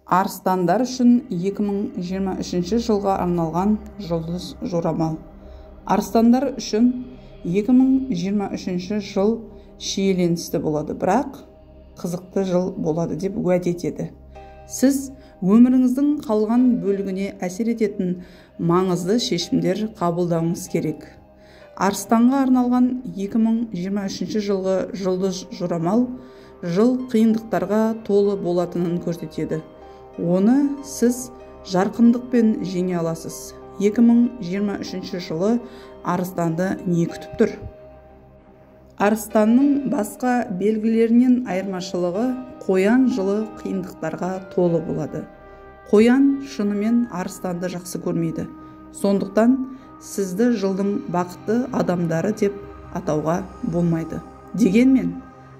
Арыстандар үшін 2023 жылға арналған жұлдыз жорамал. Арыстандар үшін 2023 жыл шиеленісті болады, бірақ қызықты жыл болады деп уәде етеді. Сіз өміріңіздің қалған бөлігіне әсер ететін маңызды шешімдер қабылдауыңыз керек. Арыстанға арналған 2023 жылғы жұлдыз жорамал жыл қиындықтарға толы болатынын көрсетеді. Оны сіз жарқындықпен жеңе аласыз. 2023 жылы арыстанды не күтіп тұр? Арыстанның басқа белгілерінен айырмашылығы қоян жылы қиындықтарға толы болады. Қоян шынымен арыстанды жақсы көрмейді. Сондықтан сізді жылдың бақытты адамдары деп атауға болмайды. Дегенмен,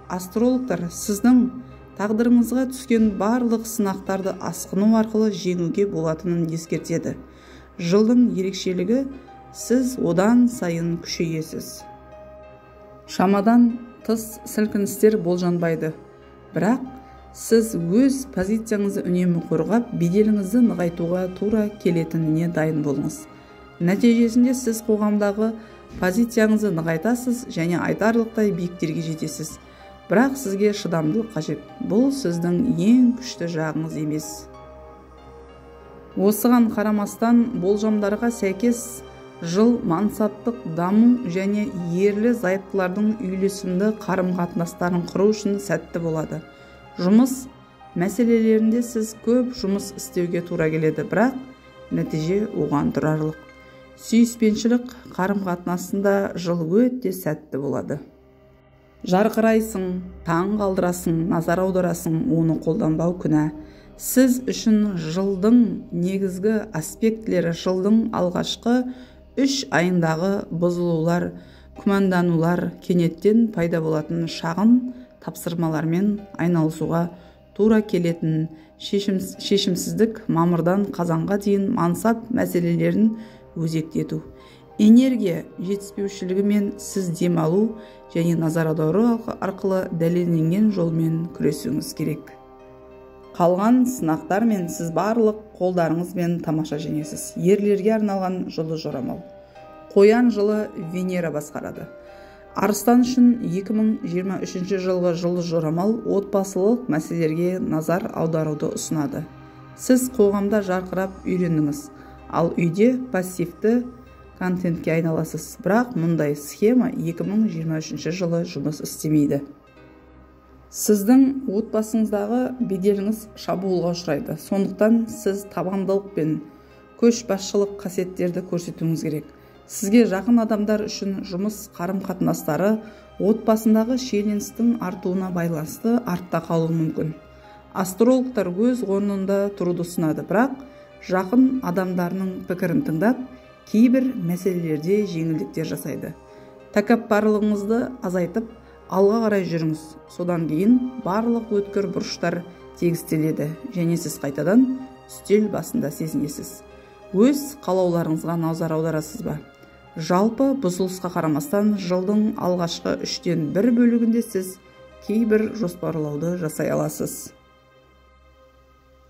астрологтар сіздің тағдырыңызға түскен барлық сынақтарды асқыну арқылы жеңуге болатынын ескертеді. Жылдың ерекшелігі сіз одан сайын күшейесіз. Шамадан тыс сілкіністер болжанбайды. Бірақ сіз өз позицияңызды үнемі қорғап, беделіңізді нығайтуға тура келетініне дайын болыңыз. Нәтижесінде сіз қоғамдағы позицияңызды нығайтасыз және айтарлықтай биіктерге жетесіз. Бірақ сізге шыдамдылық қажет. Бұл сіздің ең күшті жағыңыз емес. Осыған қарамастан болжамдарға сәйкес жыл мансаптық даму және ерлі зайыптылардың үйлесімді қарым-қатынастарын құру үшін сәтті болады. Жұмыс мәселелерінде сіз көп жұмыс істеуге тура келеді, бірақ нәтиже оған тұрарлық. Сүйіспеншілік қарым-қатынасында жыл өте сәтті болады. Жарқырайсың, таң қалдырасың, назар аударасың, оны қолданбау күнә. Сіз үшін жылдың негізгі аспектілері жылдың алғашқы 3 айындағы бұзылулар, күмәнданулар, кенеттен пайда болатын шағын тапсырмалармен айналысуға тура келетін шешімсіздік мамырдан қазанға дейін мансап мәселелерін өзекті ету. Энергия жетіспеушілігімен сіз демалу және назар аудару арқылы дәлелденген жолмен күресуіңіз керек. Қалған сынақтармен сіз барлық қолдарыңызбен тамаша жеңесіз. Ерлерге арналған жұлдыз жорамал. Қоян жылы Венера басқарады. Арыстан үшін 2023 жылғы жұлдыз жорамал отбасылық мәселелерге назар аударуды ұсынады. Сіз қоғамда жарқырап үйрендіңіз, ал үйде пассивті контентке айналасыз. Бірақ мұндай схема 2023 жылы жұмыс істемейді. Сіздің отбасыңыздағы беделіңіз шабуылға ұшырайды. Сондықтан сіз табандылық пен көшбасшылық қасиеттерді көрсетуіңіз керек. Сізге жақын адамдар үшін жұмыс қарым-қатынастары отбасындағы шиеленістің артуына байланысты артта қалуы мүмкін. Астрологтар өз орнында тұруды ұсынады, бірақ жақын адамдарының пікірін тыңдап, кейбір мәселелерде жеңілдіктер жасайды. Тәкаппарлығыңызды азайтып, алға қарай жүріңіз. Содан кейін барлық өткір бұрыштар тегістеледі және сіз қайтадан үстел басында сезінесіз. Өз қалауларыңызға назар аударасыз ба? Жалпы бұзылысқа қарамастан жылдың алғашқы 1/3 бөлігінде сіз кейбір жоспарлауды жасай аласыз.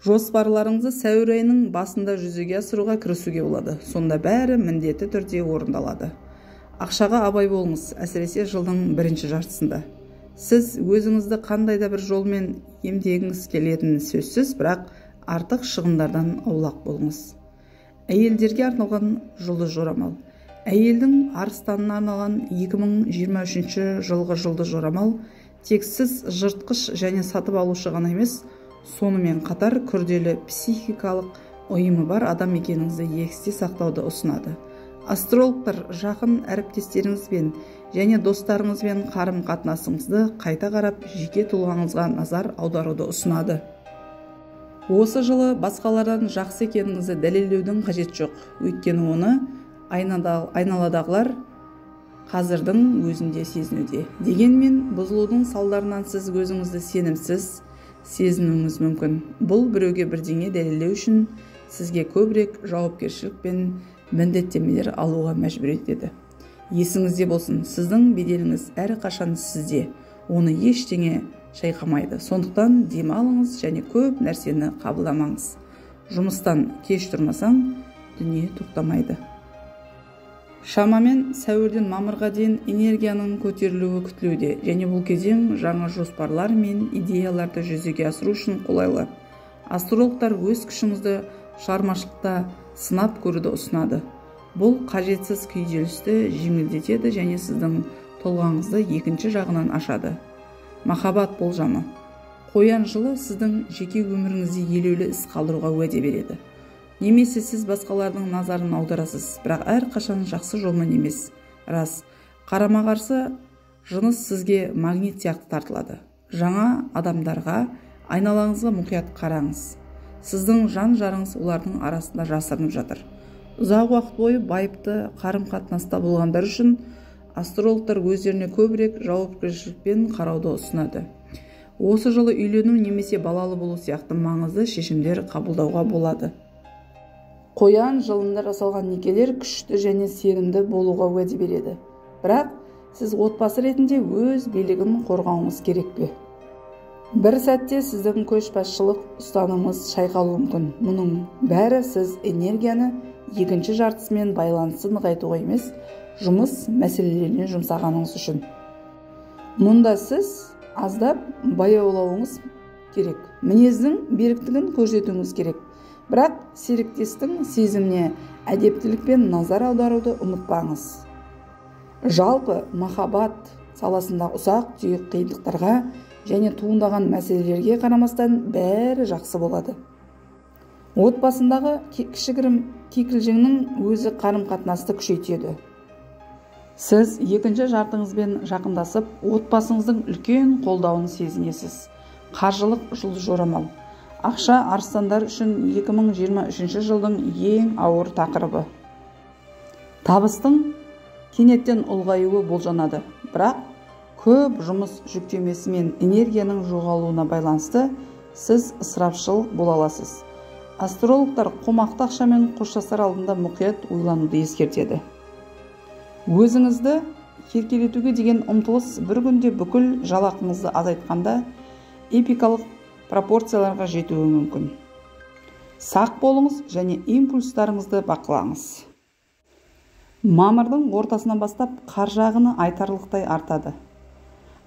Жоспарларыңызды сәуір айының басында жүзеге асыруға кірісуге болады. Сонда бәрі міндетті түрде орындалады. Ақшаға абай болыңыз, әсіресе жылдың бірінші жартысында. Сіз өзіңізді қандай да бір жолмен емдегіңіз келетіні сөзсіз, бірақ артық шығындардан аулақ болыңыз. Әйелдерге арналған жұлдыз жорамал. Әйелдің арыстанына арналған 2023 жылғы жұлдыз жорамал тек сіз жыртқыш және сатып алушы ғана емес, сонымен қатар күрделі психикалық ұйымы бар адам екеніңізді есте сақтауды ұсынады. Астрологтар жақын әріптестеріңізбен және достарыңызбен қарым-қатынасыңызды қайта қарап, жеке тұлғаңызға назар аударуды ұсынады. Осы жылы басқалардан жақсы екеніңізді дәлелдеудің қажеті жоқ, өйткені оны айналадағылар қазірдің өзінде сезінуде. Дегенмен бұзылудың салдарынан сіз өзіңізді сенімсіз сезінуіңіз мүмкін. Бұл біреуге бірдеңе дәлелдеу үшін сізге көбірек жауапкершілік пен міндеттемелер алуға мәжбүр етеді. Есіңізде болсын, сіздің беделіңіз әрқашан сізде. Оны ештеңе шайқамайды. Сондықтан демалыңыз және көп нәрсені қабылдамаңыз. Жұмыстан кеш тұрмасаң, дүние тоқтамайды. Шамамен сәуірден мамырға дейін энергияның көтерілуі күтілуде және бұл кезең жаңа жоспарлар мен идеяларды жүзеге асыру үшін қолайлы. Астрологтар өз күшіңізді шығармашылықта сынап көруді ұсынады. Бұл қажетсіз күйзелісті жеңілдетеді және сіздің тұлғаңызды екінші жағынан ашады. Махаббат болжамы. Қоян жылы сіздің жеке өміріңізде елеулі іс қалдыруға уәде береді. Немесе сіз басқалардың назарын аударасыз, бірақ әрқашан жақсы жолмен емес. Рас, қарама-қарсы жыныс сізге магнит сияқты тартылады. Жаңа адамдарға айналаңызға мұқият қараңыз. Сіздің жан жарыңыз олардың арасында жасырынып жатыр. Ұзақ уақыт бойы байыпты қарым-қатынаста болғандар үшін астрологтар өздеріне көбірек жауапкершілікпен қарауды ұсынады. Осы жылы үйлену немесе балалы болу сияқты маңызды шешімдер қабылдауға болады. Қоян жылында жасалған некелер күшті және сенімді болуға уәде береді. Бірақ сіз отбасы ретінде өз билігін қорғауыңыз керек пе? Бір сәтте сіздің көшбасшылық ұстанымыңыз шайқалуы мүмкін. Мұның бәрі сіз энергияны екінші жартысымен байланысты нығайтуға емес, жұмыс мәселелеріне жұмсағаныңыз үшін. Мұнда сіз аздап баяулауыңыз керек. Мінездің беріктігін көрсетуіңіз керек. Бірақ серіктестің сезіміне әдептілікпен назар аударуды ұмытпаңыз. Жалпы махаббат саласындағы ұсақ-түйек қиындықтарға және туындаған мәселелерге қарамастан бәрі жақсы болады. Отбасындағы кішігірім кикілжіңнің өзі қарым-қатынасты күшейтеді. Сіз екінші жартыңызбен жақындасып, отбасыңыздың үлкен қолдауын сезінесіз. Қаржылық жұлдыз жорамал. Ақша арыстандар үшін 2023 жылдың ең ауыр тақырыбы. Табыстың кенеттен ұлғаюы болжанады, бірақ көп жұмыс жүктемесі мен энергияның жоғалуына байланысты сіз ысырапшыл бола аласыз. Астрологтар қомақты ақшамен қоштасар алдында мұқият ойлануды ескертеді. Өзіңізді еркелетуге деген ұмтылыс бір күнде бүкіл жалақыңызды азайтқанда эпикалық пропорцияларға жетуі мүмкін. Сақ болыңыз және импульстарыңызды бақылаңыз. Мамырдың ортасынан бастап қаржы ағыны айтарлықтай артады.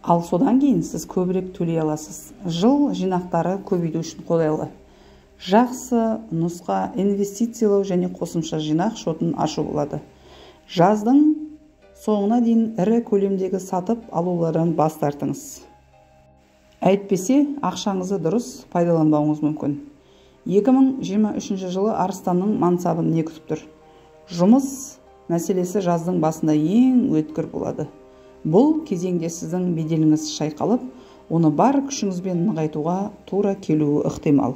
Ал содан кейін сіз көбірек төлей аласыз. Жыл жинақтары көбейту үшін қолайлы. Жақсы нұсқа инвестициялау және қосымша жинақ шотын ашу болады. Жаздың соңына дейін ірі көлемдегі сатып алулардан бас тартыңыз. Әйтпесе, ақшаңызды дұрыс пайдаланбауыңыз мүмкін. 2023 жылы арыстанның мансабын не күтіп тұр? Жұмыс мәселесі жаздың басында ең өткір болады. Бұл кезеңде сіздің беделіңіз шайқалып, оны бар күшіңізбен нығайтуға тура келуі ықтимал.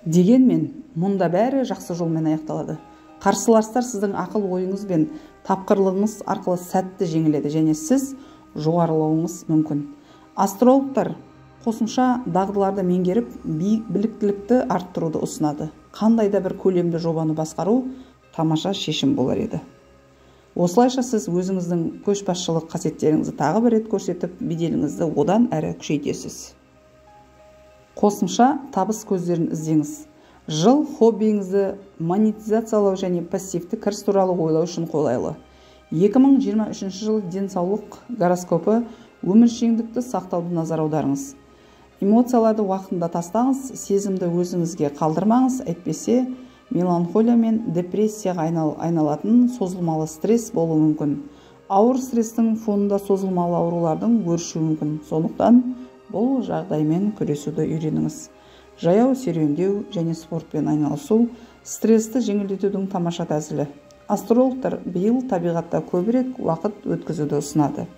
Дегенмен, мұнда бәрі жақсы жолмен аяқталады. Қарсыластар сіздің ақыл ойыңыз бен тапқырлығыңыз арқылы сәтті жеңіледі және сіз жоғарылауыңыз мүмкін. Астрологтар қосымша дағдыларды меңгеріп, біліктілікті арттыруды ұсынады. Қандай да бір көлемді жобаны басқару тамаша шешім болар еді. Осылайша сіз өзіңіздің көшбасшылық қасиеттеріңізді тағы бір рет көрсетіп, беделіңізді одан әрі күшейтесіз. Қосымша табыс көздерін іздеңіз. Жыл хоббиіңізді монетизациялау және пассивті кіріс туралы ойлау үшін қолайлы. 2023 жыл денсаулық гороскопы өміршеңдікті сақтауды назар аударыңыз. Эмоцияларды уақытында тастаңыз, сезімді өзіңізге қалдырмаңыз, әйтпесе меланхолия мен депрессияға айналатын созылмалы стресс болуы мүмкін. Ауыр стресстің фонында созылмалы аурулардың өршуі мүмкін. Сондықтан бұл жағдаймен күресуді үйреніңіз. Жаяу серуендеу және спортпен айналысу стрессті жеңілдетудің тамаша тәсілі. Астрологтар биыл табиғатта көбірек уақыт өткізуді ұсынады.